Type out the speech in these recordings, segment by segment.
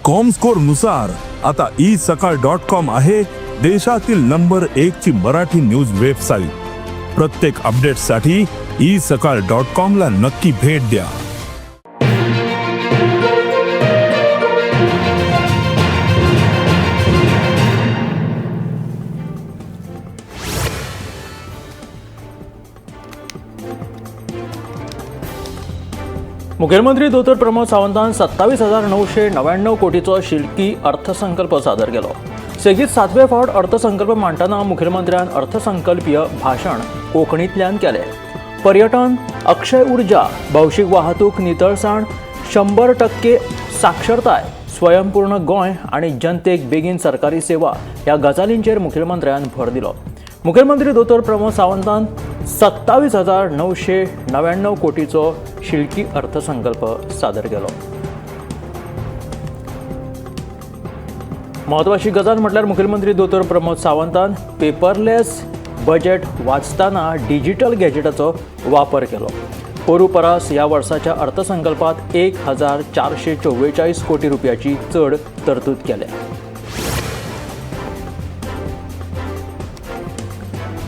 Comscore नुसार आता E सकाळ डॉट कॉम आहे देशातील नंबर एक ची मराठी न्यूज वेबसाईट. प्रत्येक अपडेटसाठी ई सकाळ डॉट कॉम ला नक्की भेट द्या. मुखेलमंत्री दोतोर प्रमोद सावंतान 27,999 कोटीचो शिल्की अर्थसंकल्प सादर केलो. सेगीत सातवे फावट अर्थसंकल्प मांडटना मुखेलमंत्र्यान अर्थसंकल्पीय भाशण कोंकणींतल्यान केलें. पर्यटन, अक्षय उर्जा, भौशीक वाहतूक, नितळसाण, 100% साक्षरताय, स्वयंपूर्ण गोंय आनी जनतेक बेगीन सरकारी सेवा ह्या गजालींचेर मुखेलमंत्र्यान भर दिलो. मुखेलमंत्री दोतोर प्रमोद सावंतान 27,999 कोटीचो शिल्की अर्थसंकल्प सादर केलो. म्हत्वाची गजाल म्हटल्यार मुखेलमंत्री दोतोर प्रमोद सावंतान पेपरलेस बजेट वाचतना डिजिटल गॅजेटाचो वापर केलो. पोरू परस ह्या वर्साच्या अर्थसंकल्पात 1,444 कोटी रुपयाची चड तरतूद केल्या.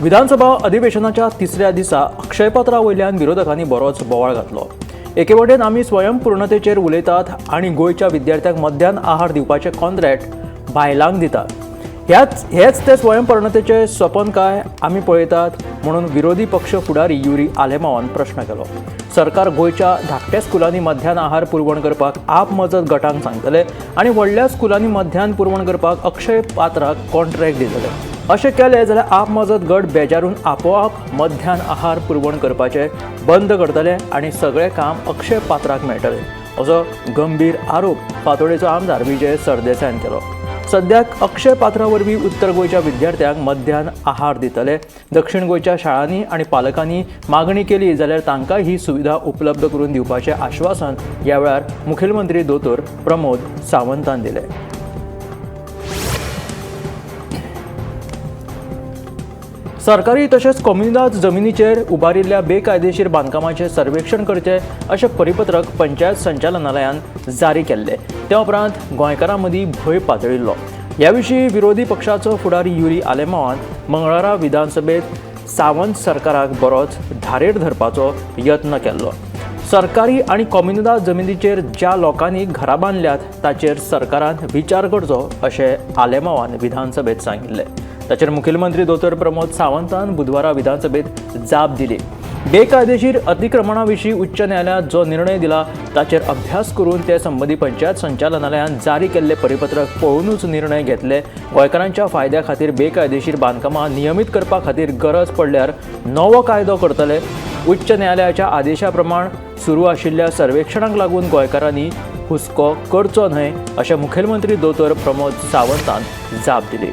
विधानसभा अधिवेशनाच्या तिसऱ्या दिसा अक्षयपात्रा वयल्यान विरोधकांनी बरोच बोवाळ घातलो. एके वटेन आमी स्वयंपूर्णतेचेर उलयतात आनी गोंयच्या विद्यार्थ्यांक मध्यान आहार दिवपाचें कॉन्ट्रॅक्ट बायलांक दितात. हेच ते स्वयंपूर्णतेचें सपन काय आमी पळयतात म्हणून विरोधी पक्ष फुडारी युरी आलेमावान प्रश्न केलो. सरकार गोंयच्या धाकट्या स्कुलांनी मध्यान आहार पुरवण करपाक आप मजत गटांक सांगतले आनी व्हडल्या स्कुलांनी मध्यान पुरवण करपाक अक्षय पात्राक कॉन्ट्रॅक्ट दितले. अशें केलें जाल्यार आप मजत गट बेजारून आपोआप मध्यान आहार पुरवण करपाचें बंद करतले आनी सगळें काम अक्षय पात्राक मेळटलें असो गंभीर आरोप फातोडेचो आमदार विजय सरदेसायान केलो. सद्याक अक्षय पात्रा वरवीं उत्तर गोंयच्या विद्यार्थ्यांक मध्यान आहार दितले. दक्षिण गोंयच्या शाळांनी आनी पालकांनी मागणी केली जाल्यार तांकां ही सुविधा उपलब्ध करून दिवपाचें आश्वासन ह्या वेळार मुखेलमंत्री दोतोर प्रमोद सावंतान दिलें. सरकारी तशेंच कोमुनिदाद जमिनीचेर उबारिल्ल्या बेकायदेशीर बांदकामाचें सर्वेक्षण करचें अशें परिपत्रक पंचायत संचालनालयान जारी केल्लें. त्या उपरांत गोंयकारां मदीं भंय पातळिल्लो. ह्या विशीं विरोधी पक्षाचो फुडारी युरी आलेमावान मंगळारा विधानसभेत सावंत सरकाराक बरोच धारेर धरपाचो यत्न केल्लो. सरकारी आनी कोमुनिदाद जमिनीचेर ज्या लोकांनी घरां बांदल्यात ताचेर सरकारान विचार करचो अशें आलेमावान विधानसभेत सांगिल्लें. ताचेर मुखेलमंत्री दोतोर प्रमोद सावंतान बुधवारा विधानसभेत जाप दिली. बेकायदेशीर अतिक्रमणा विशीं उच्च न्यायालयांत जो निर्णय दिला ताचेर अभ्यास करून ते संबंदी पंचायत संचालनालयान जारी केल्ले परिपत्रक पळोवनूच निर्णय घेतले. गोंयकारांच्या फायद्या खातीर बेकायदेशीर बांदकामां नियमीत करपा खातीर गरज पडल्यार नवो कायदो करतले. उच्च न्यायालयाच्या आदेशा प्रमाण सुरू आशिल्ल्या सर्वेक्षणाक लागून गोंयकारांनी हुस्को करचो न्हय अशें मुखेलमंत्री दोतोर प्रमोद सावंतान जाप दिली.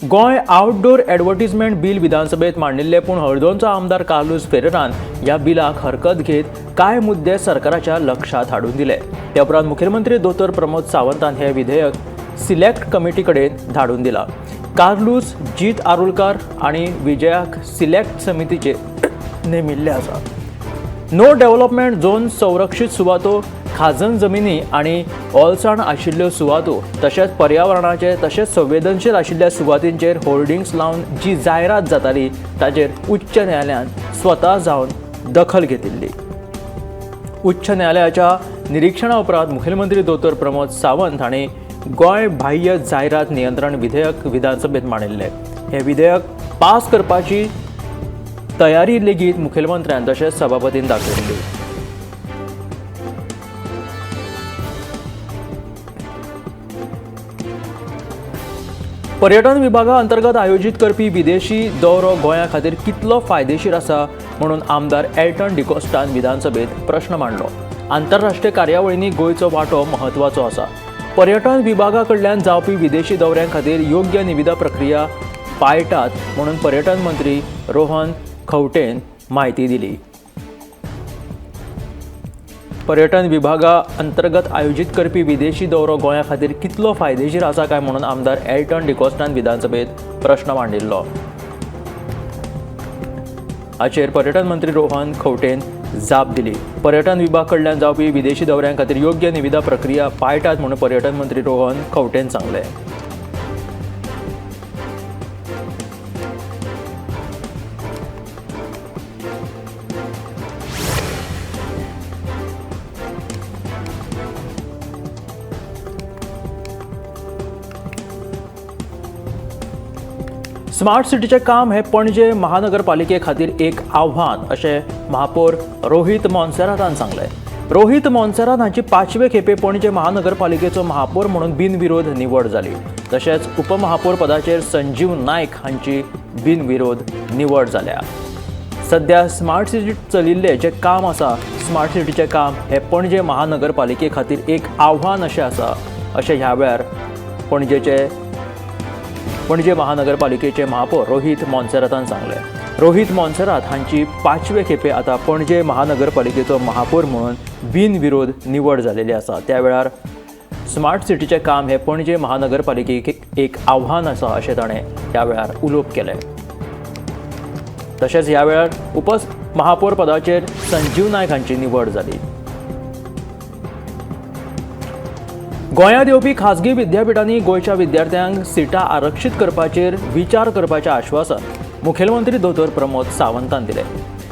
गोंय आउटडोर ॲडव्हर्टिजमेंट बिल विधानसभेत मांडिल्लें, पूण हळदोणचो आमदार कार्लूस फेरेरान ह्या बिलाक हरकत घेत कांय मुद्दे सरकाराच्या लक्षांत हाडून दिले. त्या उपरांत मुखेलमंत्री दोतोर प्रमोद सावंतान हें विधेयक सिलेक्ट कमिटी कडेन धाडून दिलां. कार्लूस, जीत आरोलकार आनी विजयाक सिलेक्ट समितीचेर नेमिल्ले आसा. नो डेव्हलपमेंट झोन, संरक्षीत सुवातो, खाजन जमिनी आनी ओलसाण आशिल्ल्यो सुवातो तशेंच पर्यावरणाचे तशेंच संवेदनशील आशिल्ल्या सुवातींचेर होर्डिंग्स लावन जी जायरात जाताली ताचेर उच्च न्यायालयान स्वता जावन दखल घेतिल्ली. उच्च न्यायालयाच्या निरिक्षणा उपरांत मुखेलमंत्री दोतोर प्रमोद सावंत हांणी गोंय बाह्य जायरात नियंत्रण विधेयक विधानसभेत मांडिल्लें. हें विधेयक पास करपाची तयारी लेगीत मुखेलमंत्र्यान तशेंच सभापतीन दाखयिल्ली. पर्यटन विभागा अंतर्गत आयोजीत करपी विदेशी दौरो गोंया खातीर कितलो फायदेशीर आसा म्हणून आमदार एल्टन डिकोस्टान विधानसभेत प्रश्न मांडलो. आंतरराष्ट्रीय कार्यावळींनी गोंयचो वांटो म्हत्वाचो आसा. पर्यटन विभागा कडल्यान जावपी विदेशी दौऱ्यां खातीर योग्य निविदा प्रक्रिया पाळटात म्हणून पर्यटन मंत्री रोहन खंवटेन म्हायती दिली. पर्यटन विभागा अंतर्गत आयोजीत करपी विदेशी दौरो गोंया खातीर कितलो फायदेशीर आसा काय म्हणून आमदार एल्टन डिकोस्टान विधानसभेत प्रश्न मांडिल्लो. हाचेर पर्यटन मंत्री रोहन खंवटेन जाप दिली. पर्यटन विभाग कडल्यान जावपी विदेशी दौऱ्यां खातीर योग्य निविदा प्रक्रिया पाळटात म्हणून पर्यटन मंत्री रोहन खंवटेन सांगलें. स्मार्ट सिटीचें काम हें पणजे महानगरपालिके खातीर एक आव्हान अशें महापौर रोहित मोन्सेरातान सांगलें. रोहित मोन्सेरात हांची 5वे खेपे पणजे महानगरपालिकेचो महापौर म्हणून बिनविरोध निवड जाली. तशेंच उपमहापौर पदाचेर संजीव नायक हांची बिनविरोध निवड जाल्या. सध्या स्मार्ट सिटीत चलिल्लें जें काम आसा, स्मार्ट सिटीचें काम हें पणजे महानगरपालिके खातीर एक आव्हान अशें आसा अशें ह्या वेळार पणजे महानगरपालिकेचे महापौर रोहित मोन्सेरातान सांगलें. रोहित मोन्सेरात हांची 5वे खेपे आतां पणजे महानगरपालिकेचो महापौर म्हणून बिनविरोध निवड जालेली आसा. त्या वेळार स्मार्ट सिटीचें काम हें पणजे महानगरपालिकेक एक आव्हान आसा अशें ताणें ह्या वेळार उलोवप केलें. तशेंच ह्या वेळार उपमहापौर पदाचेर संजीव नायक हांची निवड जाली. गोंयांत येवपी खाजगी विद्यापिठांनी गोंयच्या विद्यार्थ्यांक सिटां आरक्षीत करपाचेर विचार करपाचें आश्वासन मुखेलमंत्री दोतोर प्रमोद सावंतान दिलें.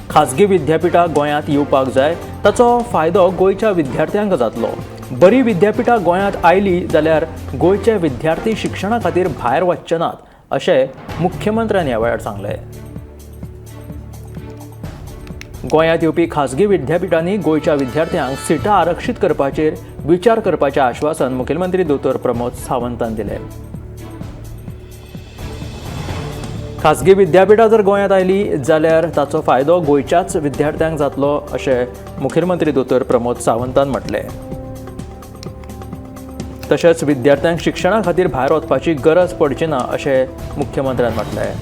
खाजगी विद्यापिठां गोंयांत येवपाक जाय, ताचो फायदो गोंयच्या विद्यार्थ्यांक जातलो. बरी विद्यापिठां गोंयांत आयली जाल्यार गोंयचे विद्यार्थी शिक्षणा खातीर भायर वचचे नात अशें मुख्यमंत्र्यान ह्या वेळार सांगलें. गोंयांत येवपी खाजगी विद्यापिठांनी गोंयच्या विद्यार्थ्यांक सिटां आरक्षीत करपाचेर विचार करपाचें आश्वासन मुखेलमंत्री दोतोर प्रमोद सावंतान दिलें. खाजगी विद्यापिठां जर गोंयांत आयली जाल्यार ताचो फायदो गोंयच्याच विद्यार्थ्यांक जातलो अशें मुखेलमंत्री दोतोर प्रमोद सावंतान म्हटलें. तशेंच विद्यार्थ्यांक शिक्षणा खातीर भायर वचपाची गरज पडची ना अशें मुख्यमंत्र्यान म्हटलें.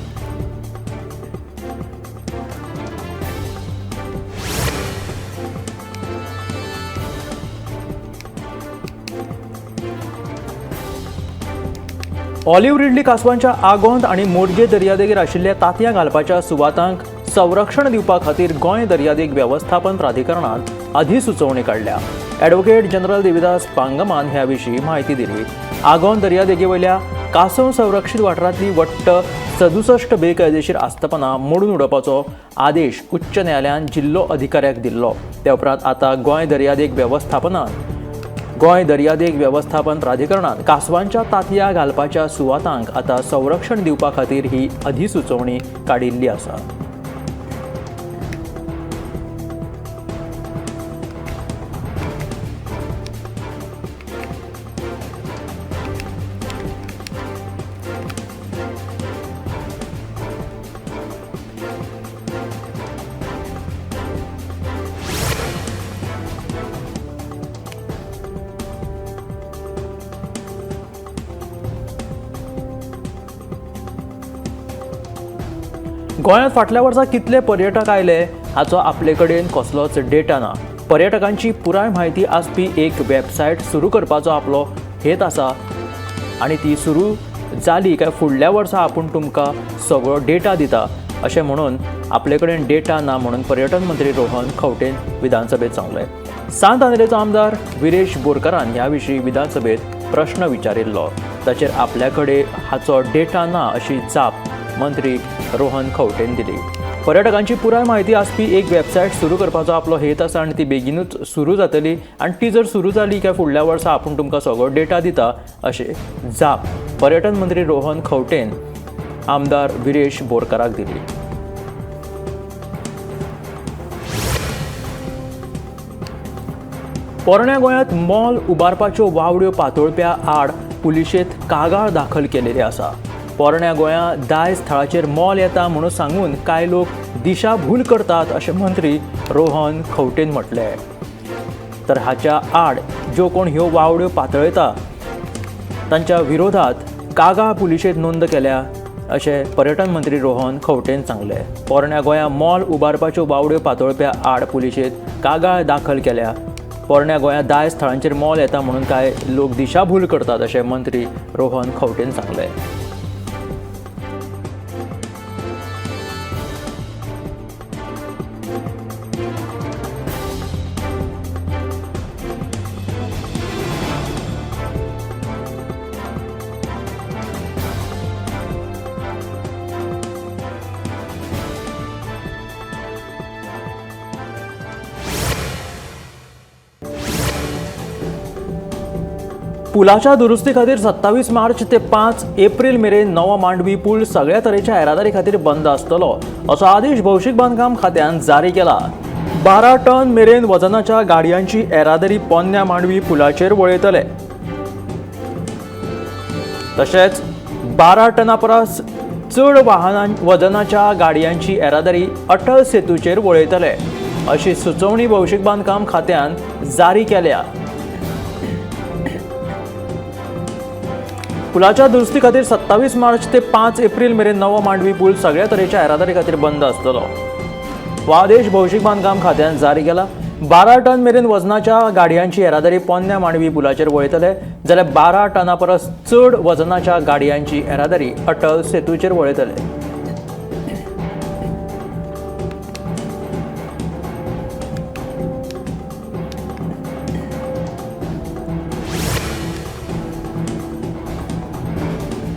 ऑलिव्ह रिडली कासवांच्या आगोंद आनी मोडगे दर्यादेगेर आशिल्ल्या तांतयां घालपाच्या सुवातांक संरक्षण दिवपा खातीर गोंय दर्यादेग वेवस्थापन प्राधिकरणान अधिसुचोवणी काडल्या. ॲडव्होकेट जनरल देविदास पांगमान ह्या विशीं म्हायती दिली. आगोंद दर्यादेगेवयल्या कासव संरक्षीत वाठारांतली वट्ट 67 बेकायदेशीर आस्थापनां मोडून उडोवपाचो आदेश उच्च न्यायालयान जिल्लो अधिकाऱ्याक दिल्लो. त्या उपरांत आतां गोंय दर्यादेग वेवस्थापन प्राधिकरणान कासवांच्या तांतयां घालपाच्या सुवातांक आतां संरक्षण दिवपा खातीर ही अधिसुचोवणी काडिल्ली आसा. गोंयांत फाटल्या वर्सा कितले पर्यटक आयले हाचो आपले कडेन कसलोच डेटा ना. पर्यटकांची पुराय म्हायती आसपी एक वेबसायट सुरू करपाचो आपलो हेत आसा आनी ती सुरू जाली काय फुडल्या वर्सा आपूण तुमकां सगळो डेटा दिता अशें म्हणून आपले कडेन डेटा ना म्हणून पर्यटन मंत्री रोहन खंवटेन विधानसभेत सांगलें. सांत आंद्रेचो आमदार विरेश बोरकारान ह्या विशीं विधानसभेत प्रश्न विचारिल्लो. ताचेर आपल्या कडेन हाचो डेटा ना अशी जाप मंत्री रोहन खंवटेन दिली. पर्यटकांची पुराय म्हायती आसपी एक वेबसायट सुरू करपाचो आपलो हेत आसा आनी ती बेगीनूच सुरू जातली आनी ती जर सुरू जाली काय फुडल्या वर्सा आपूण तुमकां सगळो डेटा दिता अशें जाप पर्यटन मंत्री रोहन खंवटेन आमदार विरेश बोरकाराक दिली. पोरण्या गोंयांत मॉल उबारपाच्यो वावड्यो पातोळप्या आड पुलिशेंत कागाळ दाखल केलेली आसा. पोरण्या गोंया दायज थळाचेर मॉल येता म्हणून सांगून कांय लोक दिशाभूल करतात अशें मंत्री रोहन खंवटेन म्हटलें. तर हाच्या आड ज्यो कोण ह्यो वावड्यो पातळयता तांच्या विरोधात कागाळ पुलिशेंत नोंद केल्या अशें पर्यटन मंत्री रोहन खंवटेन सांगलें. पोरण्या गोंया मॉल उबारपाच्यो वावड्यो पातळप्या आड पुलिशेंत कागाळ दाखल केल्या. पोरण्या गोंया दायज थळांचेर मॉल येता म्हणून कांय लोक दिशाभूल करतात अशें मंत्री रोहन खंवटेन सांगलें. पुलाच्या दुरुस्ती खातीर 27 मार्च ते 5 एप्रील मेरेन नवो मांडवी पूल सगळ्या तरेच्या येरादारी खातीर बंद आसतलो असो आदेश भौशीक बांदकाम खात्यान जारी केला। 12 टन मेरेन वजनाच्या गाडयांची येरादारी पोन्न्या मांडवी पुलाचेर वळयतले। तशेंच 12 टना परस चड वाहनां वजनाच्या गाडयांची येरादारी अटल सेतूचेर वळयतले अशी सुचोवणी भौशीक बांदकाम खात्यान जारी केल्या। पुलाच्या दुरुस्ती खातीर 27 मार्च ते 5 एप्रील मेरेन नवो मांडवी पूल सगळ्या तरेच्या येरादारी खातीर बंद आसतलो हो आदेश भौशीक बांदकाम खात्यान जारी केला। 12 टन मेरेन वजनाच्या गाडयांची येरादारी पोन्न्या मांडवी पुलाचेर वळयतले जाल्यार 12 टना परस चड वजनाच्या गाडयांची येरादारी अटल सेतूचेर वळयतले।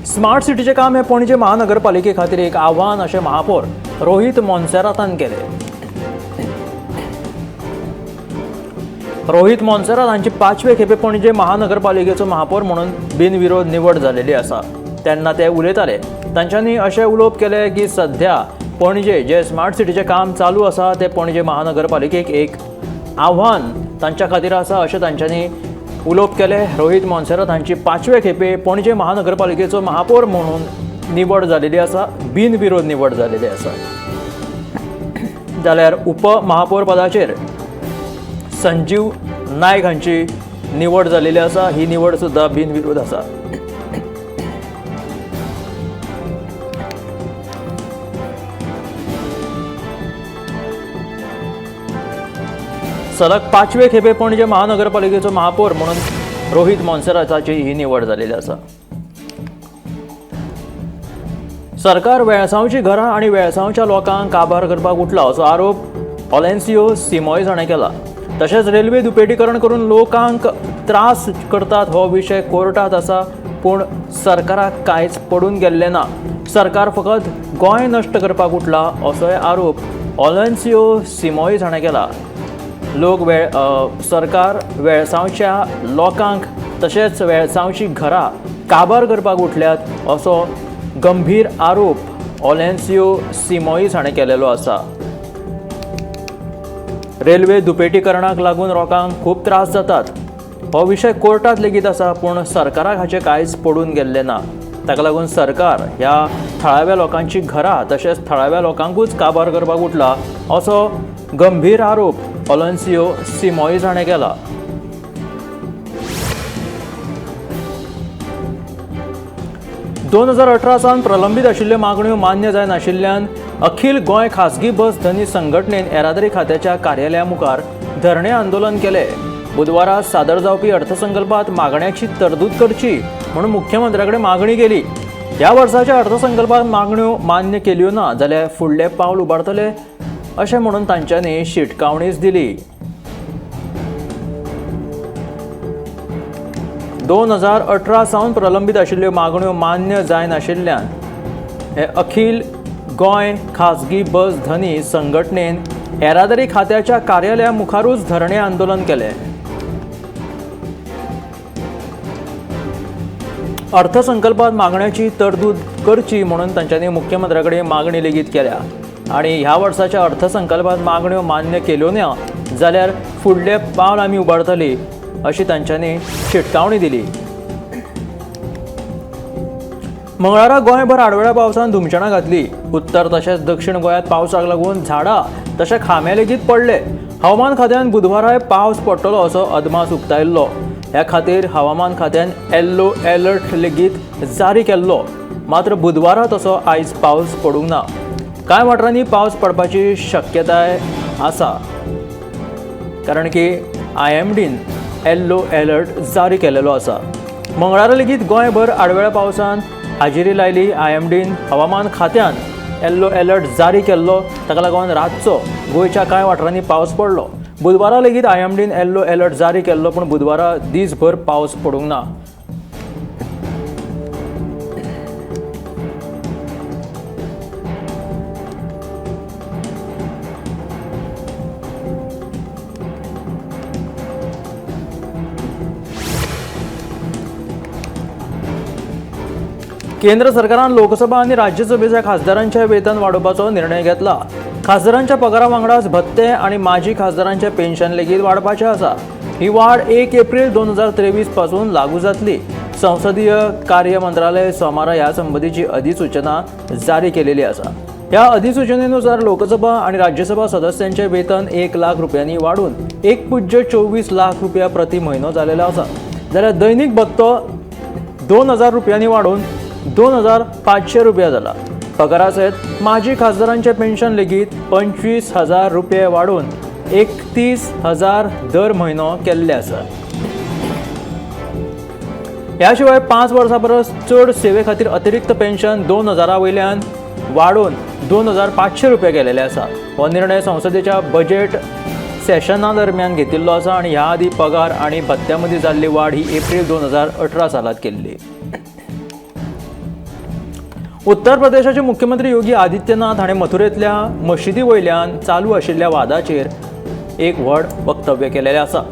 स्मार्ट सिटीचें काम हें पणजे महानगरपालिके खातीर एक आव्हान अशें महापौर रोहित मोन्सेरातान केलें। रोहित मोन्सेरात हांची 5वे खेपे पणजे महानगरपालिकेचो महापौर म्हणून बिनविरोध निवड जाल्ली आसा। तेन्ना ते उलयताले। तांच्यांनी अशें उलोवप केलें की सध्या पणजे जे स्मार्ट सिटीचें काम चालू आसा तें पणजे महानगरपालिकेक एक आव्हान तांच्या खातीर आसा अशें तांच्यांनी उलोवप केलें। रोहित मोन्सेरात हांची 5वे खेपे पणजे महानगरपालिकेचो महापौर म्हणून निवड जाल्ली आसा, बिनविरोध निवड जाल्ली आसा। जाल्यार उपमहापौर पदाचेर संजीव नायक हांची निवड जाल्ली आसा। ही निवड सुद्दां बिनविरोध आसा। सलग 5वे खेपे पणजे महानगरपालिकेचो महापौर म्हणून रोहित मोन्सेराताची ही निवड जाल्ली आसा। सरकार वेळसांवची घरां आनी वेळसांवच्या लोकांक काबार करपाक उठला असो आरोप ऑलेन्सियो सिमोयस हाणें केला। तशेंच रेल्वे दुपेटीकरण करून लोकांक त्रास करतात हो विशय कोर्टांत आसा, पूण सरकाराक कांयच पडून गेल्लें ना। सरकार फकत गोंय नश्ट करपाक उठला असोय आरोप ऑलेन्सियो सिमोयस हाणें केला। लोक सरकार वेळसांवच्या लोकांक तशेंच वेळसांवची घरां काबार करपाक उठल्यात असो गंभीर आरोप ऑलेन्सियो सिमोयस हाणें केलेलो आसा। रेल्वे दुपेटीकरणाक लागून लोकांक खूब त्रास जातात हो विशय कोर्टांत लेगीत आसा, पूण सरकाराक हाचें कांयच पडून गेल्लें ना। ताका लागून सरकार ह्या थळाव्या लोकांची घरां तशेंच थळाव्या लोकांकूच काबार करपाक उठला असो गंभीर आरोप ऑलेन्सियो सिमोयस हाणें केला। 2018 सावन प्रलंबीत आशिल्ल्यो मागण्यो मान्य जायनाशिल्ल्यान अखिल गोंय खासगी बस धनी संघटनेन येरादारी खात्याच्या कार्यालया मुखार धरणे आंदोलन केले। बुधवारा सादर जावपी अर्थसंकल्पात मागण्याची तरतूद करची म्हणून मुख्यमंत्र्या कडेन मागणी केली। ह्या वर्साच्या अर्थसंकल्पात मागण्यो मान्य केल्यो ना जाल्यार फुडलें पावल उबारतले अशें म्हणून तांच्यांनी शिटकावणीच दिली। 2018 सावन प्रलंबीत आशिल्ल्यो मागण्यो मान्य जायनाशिल्ल्यान हे अखिल गोंय खासगी बस धनी संघटनेन येरादारी खात्याच्या कार्यालया मुखारूच धरणे आंदोलन केलें। अर्थसंकल्पात मागण्याची तरतूद करची म्हणून तांच्यांनी मुख्यमंत्र्या कडेन मागणी लेगीत केल्या आनी ह्या वर्साच्या अर्थसंकल्पात मागण्यो मान्य केल्यो ना जाल्यार फुडलें पावल आमी उबारतली अशी तांच्यांनी शिटकावणी दिली। मंगळारा गोंयभर आडवेळ्या पावसान धुमशणां घातली। उत्तर तशेंच दक्षिण गोंयांत पावसाक लागून झाडां तशें खांबे लेगीत पडले। हवामान खात्यान बुधवाराय पावस पडटलो असो अदमास उक्तायल्लो। ह्या खातीर हवामान खात्यान येल्लो अलर्ट लेगीत जारी केल्लो। मात्र बुधवारा तसो आयज पावस पडूंक ना। कांय वाठारांनी पावस पडपाची शक्यताय आसा, कारण की आयएमडीन येल्लो अलर्ट जारी केलेलो आसा। मंगळारा लेगीत गोंयभर आडवेळ्या पावसान हाजेरी लायली। आयएमडीन हवामान खात्यान येल्लो अलर्ट जारी केल्लो, ताका लागून रातचो गोंयच्या कांय वाठारांनी पावस पडलो। बुधवारा लेगीत आयएमडीन येल्लो अलर्ट जारी केल्लो, पूण बुधवारा दीसभर पावस पडूंक ना। केंद्र सरकारान लोकसभा आनी राज्यसभेच्या खासदारांचे वेतन वाडोवपाचो निर्णय घेतला. खासदारांच्या पगारा वांगडाच भत्ते आनी माजी खासदारांचे पेन्शन लेगीत वाडपाचें आसा. ही वाड 1 एप्रील 2023 पासून लागू जातली. संसदीय कार्य मंत्रालय सोमारा ह्या संबंदीची अधिसूचना जारी केलेली आसा. ह्या अधिसूचनेनुसार लोकसभा आनी राज्यसभा सदस्यांचे वेतन 1 लाख रुपयांनी वाडून 1.24 लाख रुपया प्रति म्हयनो जालेलो आसा. जाल्यार दैनिक भत्तो 2,000 रुपयांनी वाडून 2,500 रुपया जाला. पगारा सयत माजी खासदारांचे पेन्शन लेगीत 25,000 रुपये वाडून 31,000 दर म्हयनो केल्ले आसा. ह्या शिवाय 5 वर्सां परस चड सेवे खातीर अतिरिक्त पेन्शन 2,000 वयल्यान वाडून 2,500 रुपया केलेले आसा. हो निर्णय संसदेच्या बजेट सेशना दरम्यान घेतिल्लो आसा आनी ह्या आदीं पगार आनी भत्त्या मदीं जाल्ली वाड ही एप्रील 2018 सालांत केल्ली. उत्तर प्रदेशाचे मुख्यमंत्री योगी आदित्यनाथ हाणें मथुरेंतल्या मशिदी वयल्यान चालू आशिल्ल्या वादाचेर एक व्हड वक्तव्य केलेलें आसा.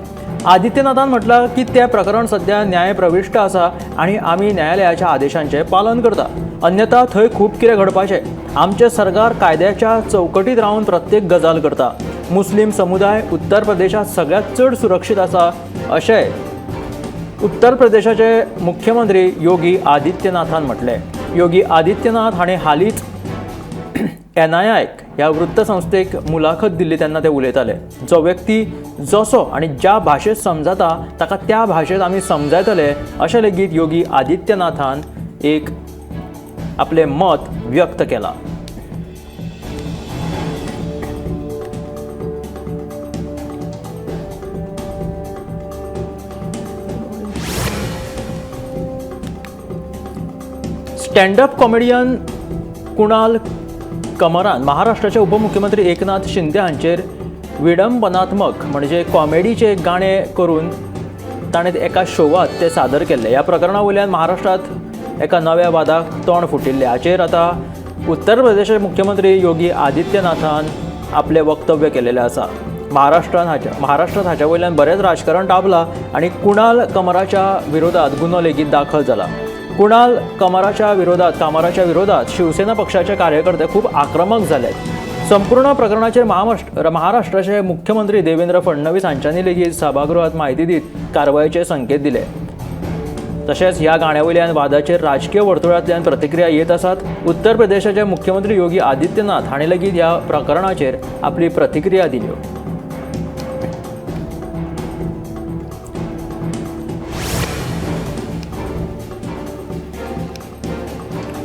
आदित्यनाथान म्हटलां की तें प्रकरण सध्या न्यायप्रविश्ट आसा आनी आमी न्यायालयाच्या आदेशांचें पालन करता, अन्यथा थंय खूब कितें घडपाचें. आमचें सरकार कायद्याच्या चौकटीत रावन प्रत्येक गजाल करता. मुस्लीम समुदाय उत्तर प्रदेशांत सगळ्यांत चड सुरक्षीत आसा अशें उत्तर प्रदेशाचे मुख्यमंत्री योगी आदित्यनाथान म्हटलें. योगी आदित्यनाथ हाणें हालींच एनआयआयक ह्या वृत्तसंस्थेक मुलाखत दिल्ली तेन्ना ते उलयताले. जो व्यक्ती जसो आनी ज्या भाशेंत समजता ताका त्या भाशेंत आमी समजायतले अशें लेगीत योगी आदित्यनाथान एक आपलें मत व्यक्त केलां. स्टँडअप कॉमेडियन कुणाल कमरान महाराष्ट्राचे उपमुख्यमंत्री एकनाथ शिंदे हांचेर विडंबनात्मक म्हणजे कॉमेडीचे गाणें करून ताणें एका शोवात ते सादर केल्ले. ह्या प्रकरणा वयल्यान महाराष्ट्रांत एका नव्या वादाक तोंड फुटिल्लें. हाचेर आतां उत्तर प्रदेशाचे मुख्यमंत्री योगी आदित्यनाथान आपलें वक्तव्य केलेलें आसा. महाराष्ट्रांत हाच्या वयल्यान बरेंच राजकारण तापलां आनी कुणाल कमराच्या विरोधात गुन्हो लेगीत दाखल जाला. कुणाल कामराच्या विरोधात शिवसेना पक्षाचे कार्यकर्ते खूब आक्रमक जाले. संपूर्ण प्रकरणाचेर महाराष्ट्राचे मुख्यमंत्री देवेंद्र फडणवीस हांच्यांनी लेगीत सभागृहात म्हायती दीत कारवायेचे संकेत दिले. तशेंच ह्या गाण्या वयल्यान वादाचेर राजकीय वर्तुळांतल्यान प्रतिक्रिया येत आसात. उत्तर प्रदेशाचे मुख्यमंत्री योगी आदित्यनाथ हांणी लेगीत ह्या प्रकरणाचेर आपली प्रतिक्रिया दिल्यो.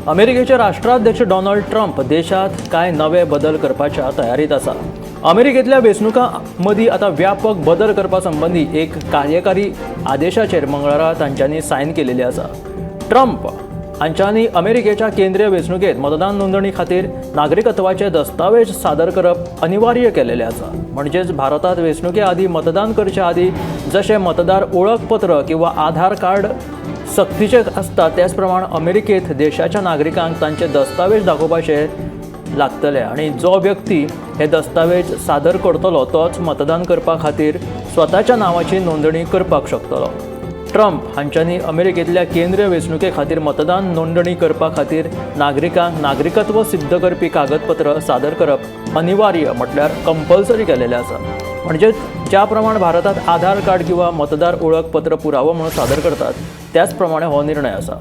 अमेरिकेचे राष्ट्राध्यक्ष डोनाल्ड ट्रम्प देशात कांय नवे बदल करपाच्या तयारीत आसा. अमेरिकेंतल्या वेंचणुकां मदीं आतां व्यापक बदल करपा संबंदी एक कार्यकारी आदेशाचेर मंगळारा तांच्यांनी सायन केलेली आसा. ट्रम्प हांच्यांनी अमेरिकेच्या केंद्रीय वेंचणुकेंत मतदान नोंदणी खातीर नागरिकत्वाचे दस्तावेज सादर करप अनिवार्य केलेलें आसा. म्हणजेच भारतांत वेंचणुके आदीं मतदान करचे आदीं जशें मतदार ओळखपत्र किंवा आधार कार्ड सक्तीचे आसता त्याच प्रमाण अमेरिकेंत देशाच्या नागरिकांक तांचे दस्तावेज दाखोवपाचे लागतले आनी जो व्यक्ती हे दस्तावेज सादर करतलो तोच मतदान करपा खातीर स्वताच्या नांवाची नोंदणी करपाक शकतलो. ट्रम्प हांच्यांनी अमेरिकेंतल्या केंद्रीय वेंचणुके खातीर मतदान नोंदणी करपा खातीर नागरिकांक नागरिकत्व सिद्ध करपी कागदपत्र सादर करप अनिवार्य म्हटल्यार कंपल्सरी केलेलें आसा. म्हणजेच ज्या प्रमाण भारतांत आधार कार्ड किंवा मतदार ओळखपत्र पुरावो म्हणून सादर करतात त्याच प्रमाणे हो निर्णय आसा.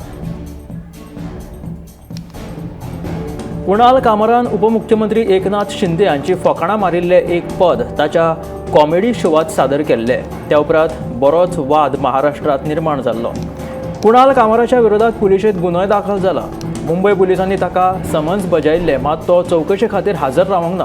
कुणाल कामरान उपमुख्यमंत्री एकनाथ शिंदे हांची फकाणां मारिल्लें एक पद ताच्या कॉमेडी शोवात सादर केल्लें. त्या उपरांत बरोच वाद महाराष्ट्रांत निर्माण जाल्लो. कुणाल कामराच्या विरोधात पुलिशेंत गुन्होय दाखल जाला. मुंबय पुलिसांनी ताका समन्स बजायिल्लें, मात तो चवकशे खातीर हाजर रावंक ना.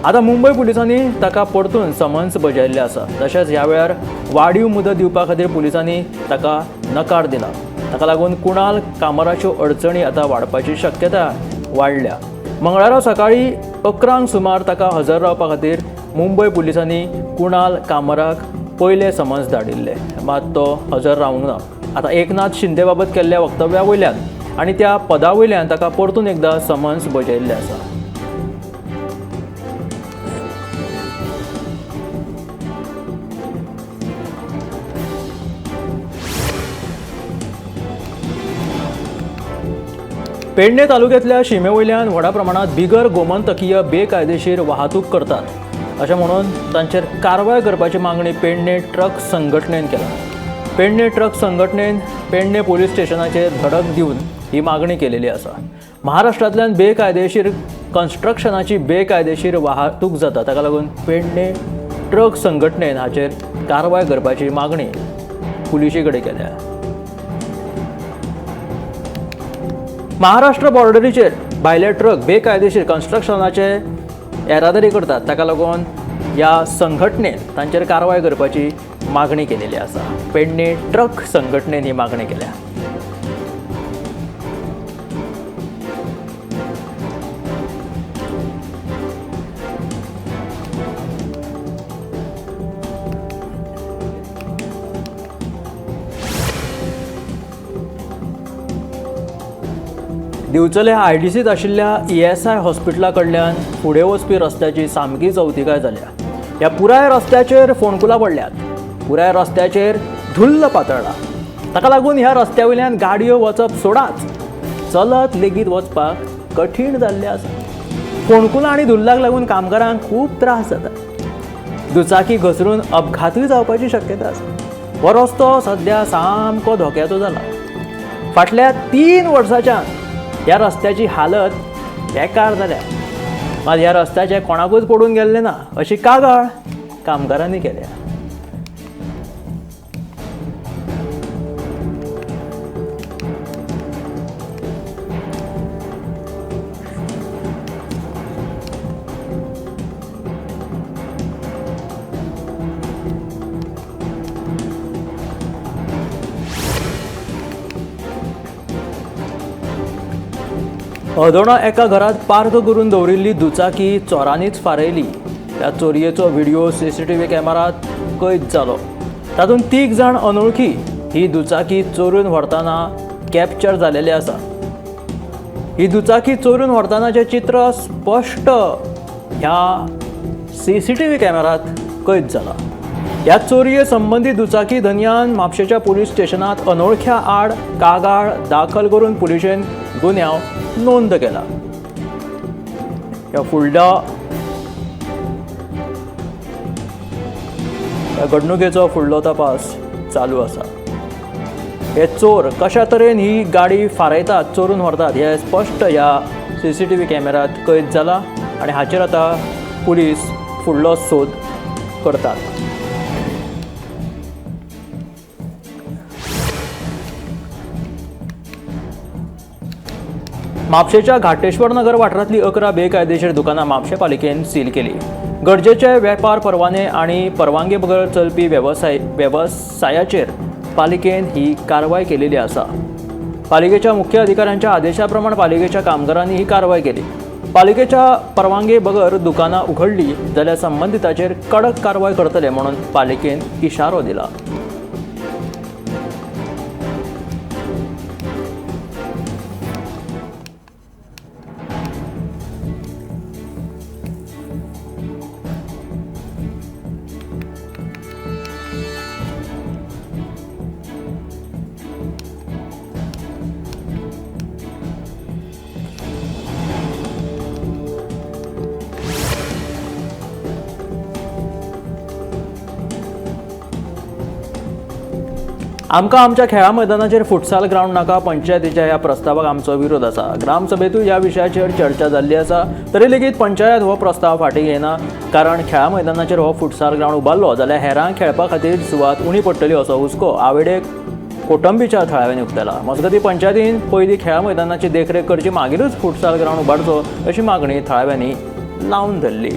आतां मुंबय पुलिसांनी ताका परतून समन्स बजायिल्लें आसा. तशेंच ह्या वेळार वाडीव मुदत दिवपा खातीर पुलिसांनी ताका नकार दिला. ताका लागून कुणाल कामराच्यो अडचणी आतां वाडपाची शक्यता वाडल्या. मंगळारा सकाळीं 11 सुमार ताका हजर रावपा खातीर मुंबय पुलिसांनी कुणाल कामराक पयलें समन्स धाडिल्लें, मात तो हजर रावंक ना. आतां एकनाथ शिंदे बाबत केल्ल्या वक्तव्या वयल्यान आनी त्या पदा वयल्यान ताका परतून एकदां समन्स बजायिल्लें आसा. पेडणे तालुक्यांतल्या शिमे वयल्यान व्हडा प्रमाणात बिगर गोमंतकीय बेकायदेशीर वाहतूक करतात अशें म्हणून तांचेर कारवाय करपाची मागणी पेडणे ट्रक संघटनेन केला. पेडणे ट्रक संघटनेन पेडणे पोलीस स्टेशनाचेर धडक दिवन ही मागणी केलेली आसा. महाराष्ट्रांतल्यान बेकायदेशीर कन्स्ट्रक्शनाची बेकायदेशीर वाहतूक जाता, ताका लागून पेडणे ट्रक संघटनेन हाचेर कारवाय करपाची मागणी पुलिशे कडेन केल्या. महाराष्ट्र बॉर्डरीचेर भायले ट्रक बेकायदेशीर कन्स्ट्रक्शनाचे येरादारी करतात, ताका लागून ह्या संघटनेन तांचेर कारवाय करपाची मागणी केलेली आसा. पेडणे ट्रक संघटनेन ही मागणी केल्या. दिवचले आयडीसीत आशिल्ल्या ईएसआय हॉस्पिटला कडल्यान फुडें वचपी रस्त्याची सामकी चवतिकाय जाल्या. ह्या पुराय रस्त्याचेर फोंडकुलां पडल्यात, पुराय रस्त्याचेर धुल्ल पातळ्ळा. ताका लागून ह्या रस्त्या वयल्यान गाडयो वचप सोडाच, चलत लेगीत वचपाक कठीण जाल्लें आसा. फोंडकुलां आनी धुल्लाक लागून कामगारांक खूब त्रास जाता. दुचाकी घसरून अपघातूय जावपाची शक्यता आसा. हो रस्तो सद्या सामको धोक्याचो जाला. फाटल्या 3 वर्सांच्यान ह्या रस्त्याची हालत बेकार जाल्या. मात ह्या रस्त्याचें कोणाकूच पडून गेल्लें ना अशी कागाळ कामगारांनी केल्या. हळदोणा एका घरात पार्क करून दवरिल्ली दुचाकी चोरांनीच फारयली. त्या चोरयेचो व्हिडिओ सीसीटीव्ही कॅमेरात कैद जालो. तातूंत 3 जाण अनोळखी ही दुचाकी चोरून व्हरतना कॅप्चर जालेले आसा. ही दुचाकी चोरून व्हरतनाचें चित्र स्पश्ट ह्या सीसीटीव्ही कॅमेरात कैद जाला. ह्या चोरये संबंदी दुचाकी धनयान म्हापशेच्या पुलीस स्टेशनात अनोळख्या आड कागाळ दाखल करून पुलिशेन गुन्यांव नोंद केला. ह्या फुडल्या ह्या घडणुकेचो फुडलो तपास चालू आसा. हे चोर कशा तरेन ही गाडी फारयतात, चोरून व्हरतात हे स्पश्ट ह्या सीसीटीव्ही कॅमेरात कैद जाला आनी हाचेर आतां पुलीस फुडलो सोद करतात. म्हापशेच्या घाटेश्वर नगर वाठारांतली 11 बेकायदेशीर दुकानां म्हापशें पालिकेन सील केली. गरजेचे वेपार परवाने आनी परवानगे बगर चलपी वेवसायाचेर पालिकेन ही कारवाय केलेली आसा. पालिकेच्या मुख्य अधिकाऱ्यांच्या आदेशा प्रमाण पालिकेच्या कामगारांनी ही कारवाय केली. पालिकेच्या परवानगे बगर दुकानां उघडली जाल्यार संबंदिताचेर कडक कारवाय करतले म्हणून पालिकेन इशारो दिला. आमकां आमच्या खेळा मैदानाचेर फुटसाल ग्रावंड नाका, पंचायतीच्या ह्या प्रस्तावाक आमचो विरोध आसा. ग्रामसभेतूय ह्या विशयाचेर चर्चा जाल्ली आसा, तरी लेगीत पंचायत हो प्रस्ताव फाटीं घेयना, कारण खेळा मैदानाचेर हो फुटसाल ग्रावंड उबारलो जाल्यार हेरांक खेळपा खातीर सुवात उणी पडटली असो हुस्को आवेडे कोटंबीच्या थळाव्यांनी उक्तायला. मजगतीं पंचायतीन पयलीं खेळा मैदानाची देखरेख करची, मागीरूच फुटसाल ग्रावंड उबारचो अशी मागणी थळाव्यांनी लावन धरली.